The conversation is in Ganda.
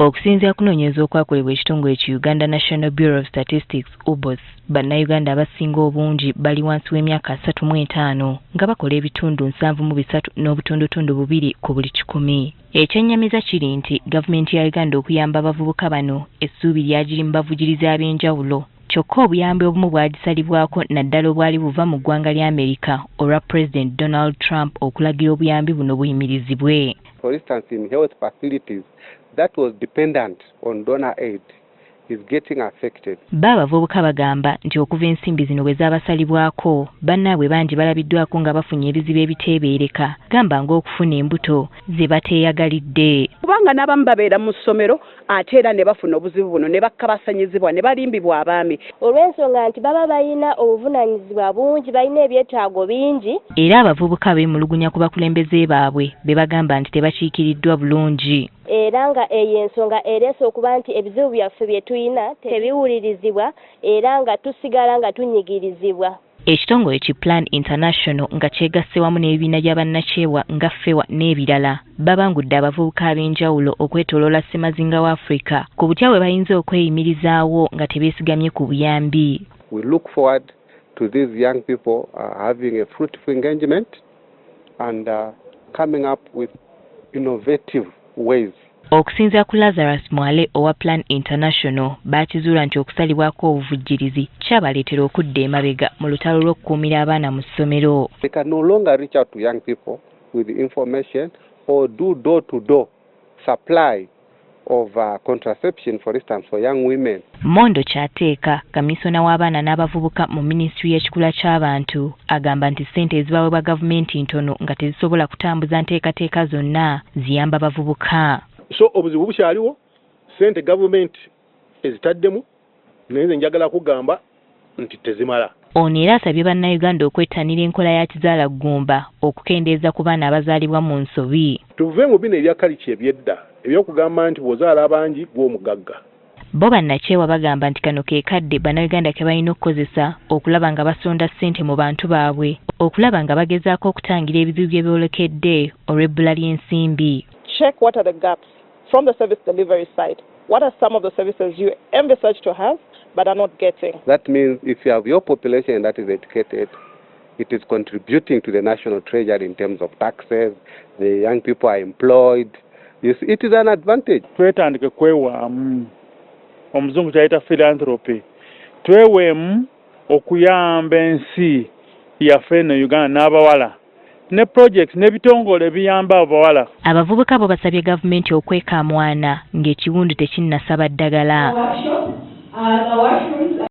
Okusinziira ku kunoonyereza okwakolebwa ekitongole ki Uganda National Bureau of Statistics, UBOS, Bannayuganda abasinga obungi bali wansi w'emyaka 35 nga bakola ebitundu 73.2 ku buli 100. Ekyennyamiza kiri nti gavumenti ya Uganda okuyamba abavubuka bano essuubi lyagiri mu bavujjirizi ab'enjawulo, kyokka obuyambi obumu bwagisalibwako naddala obwali buva mu ggwanga lya Amerika olwa Pulezidenti Donald Trump okulagira obuyambi buno buyimirizibwe. For instance, in health facilities that was dependent on donor aid is getting affected. Bo abavubuka bagamba nti okuva ensimbi zino bwe zaabasalibwako, bannaabwe bangi balabiddwako nga bafunye ebizibu ebiteebeereka, gamba ng'okufuna embuto ze bateeyagalidde. Kubanga n'abamu babeera mu ssomero ate era ne bafuna obuzibu buno, ne bakkabasanyizibwa, ne balimbibwa abaami. Olw'ensonga nti baba balina obuvunaanyizibwa bungi, balina ebyetaago bingi. Era abavubuka beemulugunya ku bakulembeze baabwe be bagamba nti tebakiikiriddwa bulungi. Era nga eyo ensonga ereese okuba nti ebizibu byaffe bye tulina tebiwulirizibwa era nga tusigala nga tunyigirizibwa. Ekitongole ki Plan International nga kyegasse wamu n'ebibiina bya bannakyewa nga FEWA n'ebirala, babangudde abavubuka ab'enjawulo okwetooloola ssemazinga wa Africa ku butya bwe bayinza okweyimirizaawo nga tebeesigamye ku buyambi. We look forward to these young people having a fruitful engagement and coming up with innovative ways. Okusinziira ku Lazarus Mwale owa Plan International, baakizuula nti okusalibwako obuvujjirizi kyabaleetera okudda emabega mu lutalo lw'okukuumira abaana mu ssomero. They can no longer reach out to young people with information or do door-to-door supply of contraception, for instance, for young women. Mondo Kyateeka, kamisona w'abaana n'abavubuka mu minisitule y'ekikula ky'abantu, agamba nti ssente ezibaweebwa gavumenti ntono nga tezisobola kutambuza nteekateeka zonna ziyamba bavubuka. So obuzibu bukyaliwo, ssente gavumenti ezitaddemu, naye nze njagala kugamba nti tezimala. Ono era asabye Bannayuganda okwettanira enkola ya kizaala ggumba okukendeeza ku baana abazaalibwa mu nsobi. Tuve mu bino ebya culture ebyedda ebyokugamba nti bw'ozaala abangi gw'omugagga. Bo bannakyewa bagamba nti kano ke kadde Bannayuganda ke balina okukozesa okulaba nga basonda ssente mu bantu baabwe okulaba nga bagezaako okutangira ebizibu bye boolekedde olw'ebbula ly'ensimbi. Check what are the gaps from the service delivery side. What are some of the services you envisage to have but are not getting? That means if you have your population that is educated, it is contributing to the national treasury in terms of taxes, the young people are employed. You see, it is an advantage. Twetandike kwewaamu, omuzungu kyayita philanthropy, tweweemu okuyamba ensi yaffe eno Uganda n'abawala ne projects n'ebitongole ebiyamba abawala. Abavubuka bo basabye gavumenti okwekamwana ng'ekiwundu tekinnasaba ddagala. The washrooms.